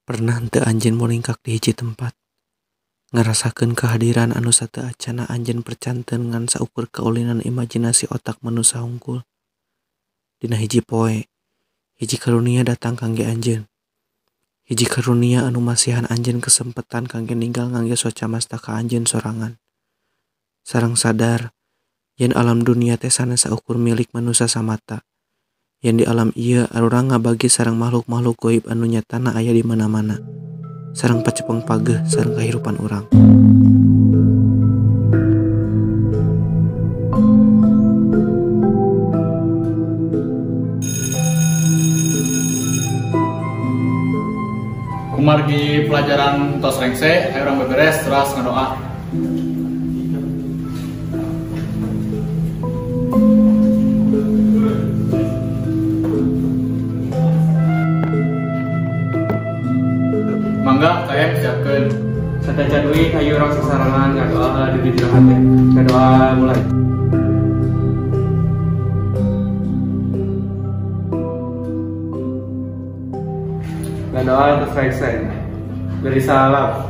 Pernah henteu anjeun muringkak di hiji tempat? Ngarasakeun kehadiran anu sateuacanna anjeun percanten ngan saukur kaulinan imajinasi otak manusa hungkul. Dina hiji poe, hiji karunia datang kangge anjeun. Hiji karunia anu masihan anjeun kesempetan kangge ninggal ngangge soca mastaka anjeun sorangan. Sareng sadar yen alam dunia teh sanes saukur milik manusa samata. Yen di alam ieu arurang ngabagi sareng makhluk-makhluk goib anu nyatana aya di mana-mana. Sareng pacepeng pageuh sareng kahirupan urang. Kumargi pelajaran tos rengse, ayo urang beberes teras ngadoa. Mangga saya siapkeun. Satacan deui hayu urang sasarengan ngadoa di jero hate. Ngadoa mulai. Ngadoa terus rengse. Beri salam.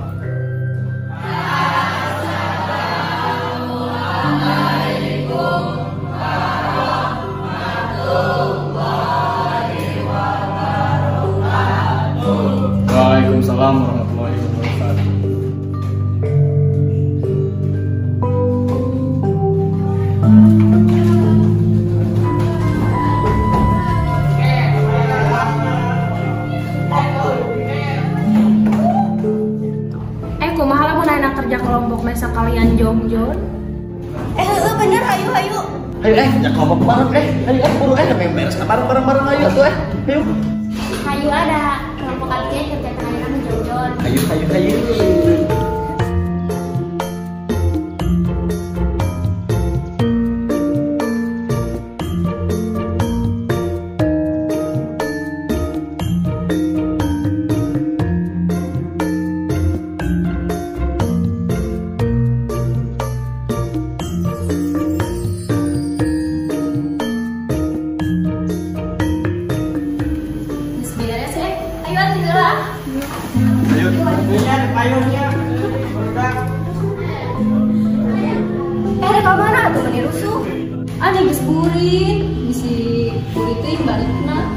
Assalamualaikum warahmatullahi wabarakatuh. Waalaikumsalam warahmatullahi wabarakatuh. Kumaha lamun ayeuna kerja kelompok mesa kalian jongjon? Bener, hayu hayu. Hayu kerja kelompok bareng hayu buru beres bareng bareng ayo tuh hayu. Hayu ada kelompok kalian kerja kalian jongjon. Hayu hayu hayu. Mana atuh meni rusuh? Ada geus burit, bisi burit teh balikna.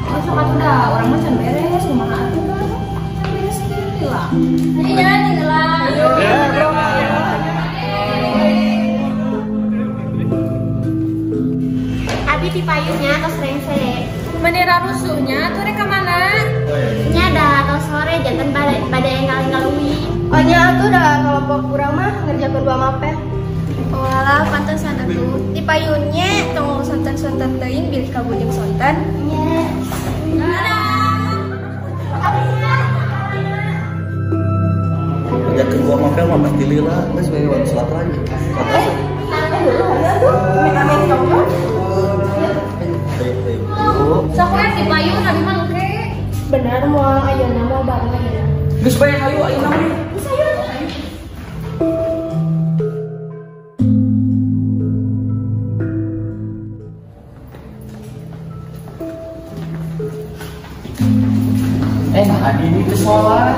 Oh, sok atuh da urang mah can beres, kumaha atuh kan? Can beres kieu lah. Ayo jalan heula. Ayo. Abi ti payunnya tos rengse. Meni rusuhnya atuh rek ka mana? Nya da tos sore janten bade enggal-enggal uwi. Oh nya atuh da kelompok urang mah ngerjakeun dua mapel. Oh alah, pantesan atuh. Di payunnya tong sonten-sonten teuing bilih kabujeng sonten. Nya. Kerjakeun dua mapel mah pasti lila, geus we waktu salat lagi. Sok we di payun abi mah engke. Bener moal ayeuna moal bareng ayeuna. Geus bae hayu ayeuna mah. Geus hayu. Adi ini ke sekolah.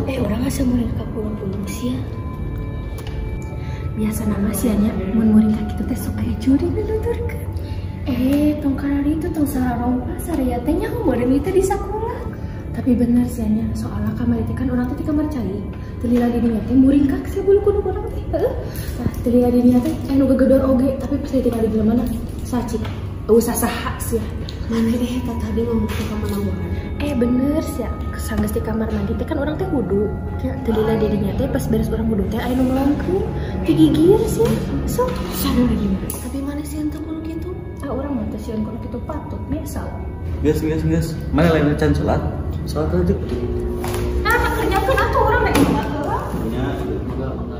Orang asa muringkak pulung-pulung sia. Biasa nama sianya mun muringkak kitu teh sok aya curi nu nuturkeun. Tong karari itu tong salah rompa saraya teh nyaho meureun ieu teh di sakola. Tapi bener sianya, soalnya kamar itu kan orang teh di kamar cai. Telila di dinya teh muringkak sia bulu kudu urang teh. Heeh. Tah telila di dinya teh anu gegedor oge, tapi pas ditinggal di mana sacik. Eueuh sasaha sia. Mana eta tadi ngomong ke mana wae. Bener sia, sanggeus di kamar mandi teh kan orang teh wudu. Ya, telila di dinya teh pas beres urang wudu teh aya nu melongkeun, digigir sia. Sok sadar gimana? Tapi mana sih ente kudu kitu? Ah urang mah teh sieun kudu kitu patut biasa. Geus geus geus. Mana lain can salat? Salat aja. Nah, kerjakeun atuh urang rek salat heula. Nya, mangga mangga.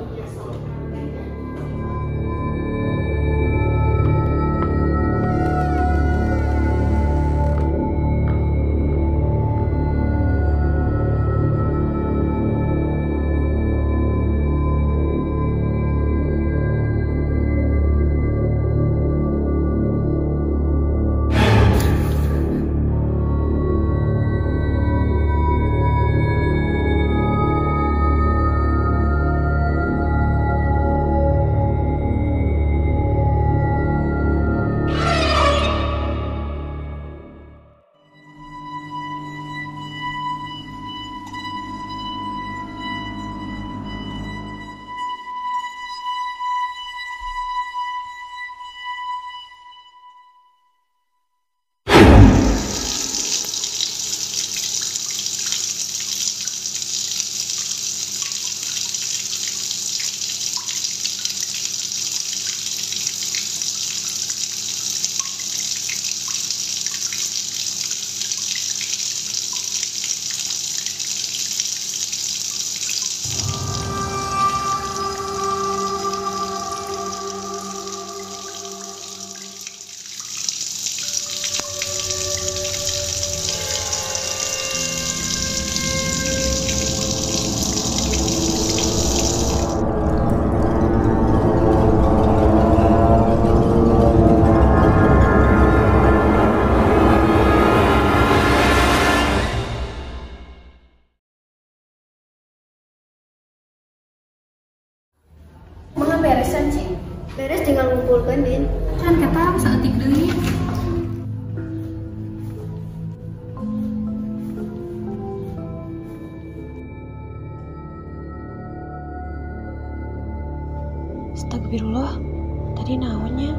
dikumpulkeun, Din. Can kata saeutik deui. Astagfirullah, tadi naonnya?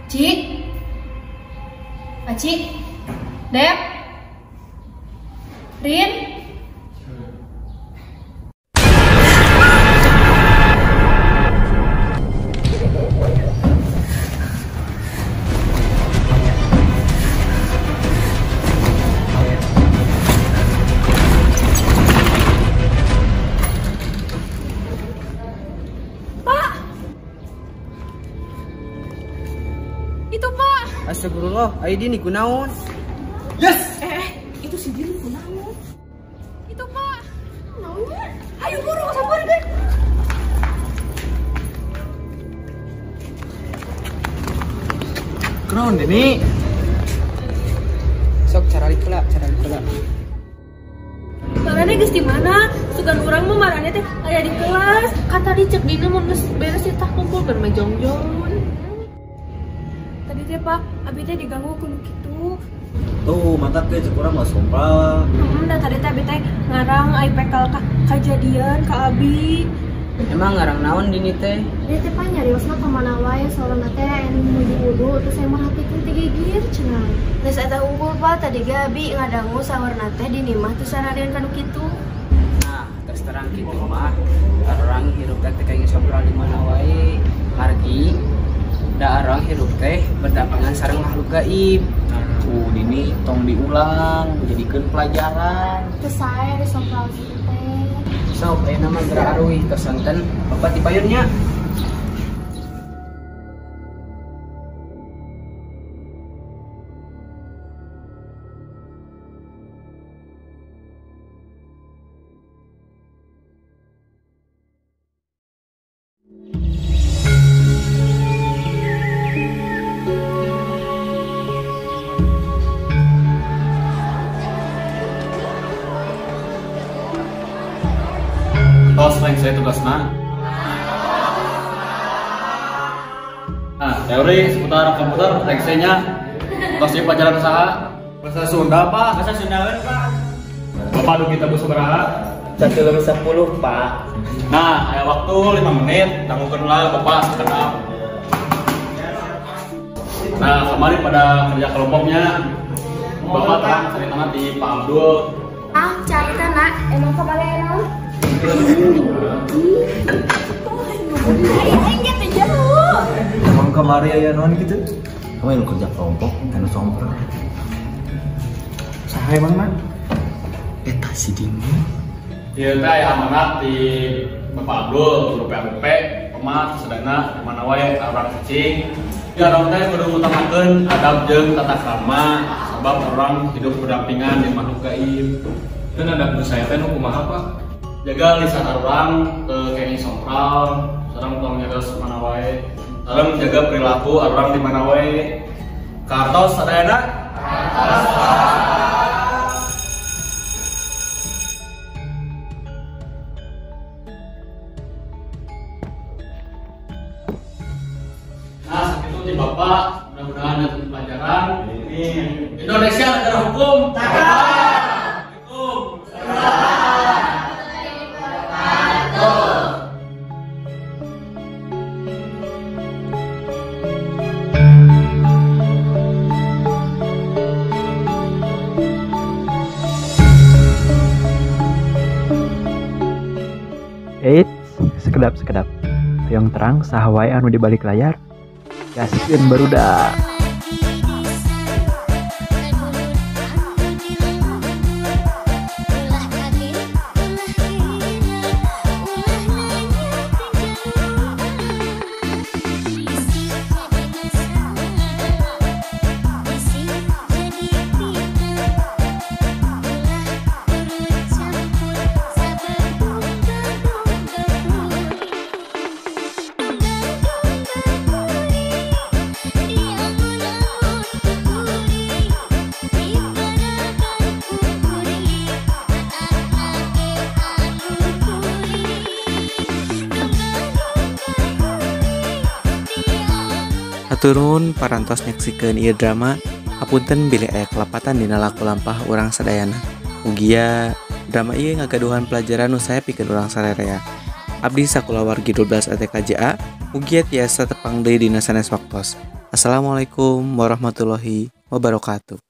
Cik, Acik, Dep, Rin. Pak, itu Pak. Astagfirullah, ayo Dini kunaon? Yes. Itu si Dini kunaon? Itu Pak. Naonnya? Ayo buru sampeurkeun. Kunaon Dini? Sok cara heula, cara heula. Marane geus di mana? Sugan urang mah marane teh aya di kelas. Kan tadi cek Dini mun geus beres tah kumpul keur mejongjon. Tadi teh Pak, abi teh diganggu ku nu kitu. Tuh, mantap teh cek urang mah sompral. Da tadi teh abi teh ngarang ai pekel ka kajadian ka abi. Emang ngarang naon Dini teh? Dia teh Pak nyariosna ka mana wae soalna teh anu nuju wudu terus saya merhatikeun teh gegir cenah. Geus eta unggul, Pak, tadi ge abi ngadangu saurna teh Dini mah teu sararian ka nu kitu. Nah, terus terang kitu mah orang hirup teh teu sompral di mana wae. Margi da orang hirup teh berdampingan sareng makhluk gaib. Tuh, Dini tong diulang, jadikeun pelajaran. Teu sae sompral kitu teh. Sok ayeuna mah geura aruih tos sonten bapak ti payunnya. Tos rengse tugasna. Nah, teori seputar komputer rengsenya. Tos ieu pelajaran saha? Bahasa Sunda, Pak. Bahasa Sunda we, Pak. Bapak dugi tebu sabaraha? 1:10, Pak. Nah, aya waktu 5 menit, dangukeun lah Bapak sakedap. Nah, kemarin pada kerja kelompoknya Bapak terang ceritana di Pak Abdul. Ah, carita nak, emang kebalik naon? Emang kemari aya naon gitu? Kamu yang kerja kelompok, anu sompral. Saha emang man? Eta si Dini. Ieu teh aya amanat di Bapak Abdul, guru PABP, pemat sedana mana wae urang cicing. Ya urang teh kudu ngutamakeun adab jeung tata krama sabab urang hidup berdampingan jeung makhluk gaib. Teu adab nu saya teh nu kumaha, Pak? Jaga lisan urang teu kenging sompral, sareng tong nyarios mana wae. Sareng jaga perilaku urang di mana wae. Kartos sadayana? Kartos. ti Bapak, mudah-mudahan ada pelajaran. Indonesia negara hukum. Assalamualaikum. Eits, sekedap-sekedap. Hoyong terang saha wae anu di balik layar. Gaskeun barudak. Hatur nuhun parantos nyaksikeun ieu drama. Hapunten bilih aya kalepatan dina laku lampah urang sadayana. Mugia drama ieu ngagaduhan pelajaran nu sae pikeun urang sararea. Abdi sakulawargi 12 ATKJA, mugia tiasa tepang deui dina sanes waktos. Assalamualaikum warahmatullahi wabarakatuh.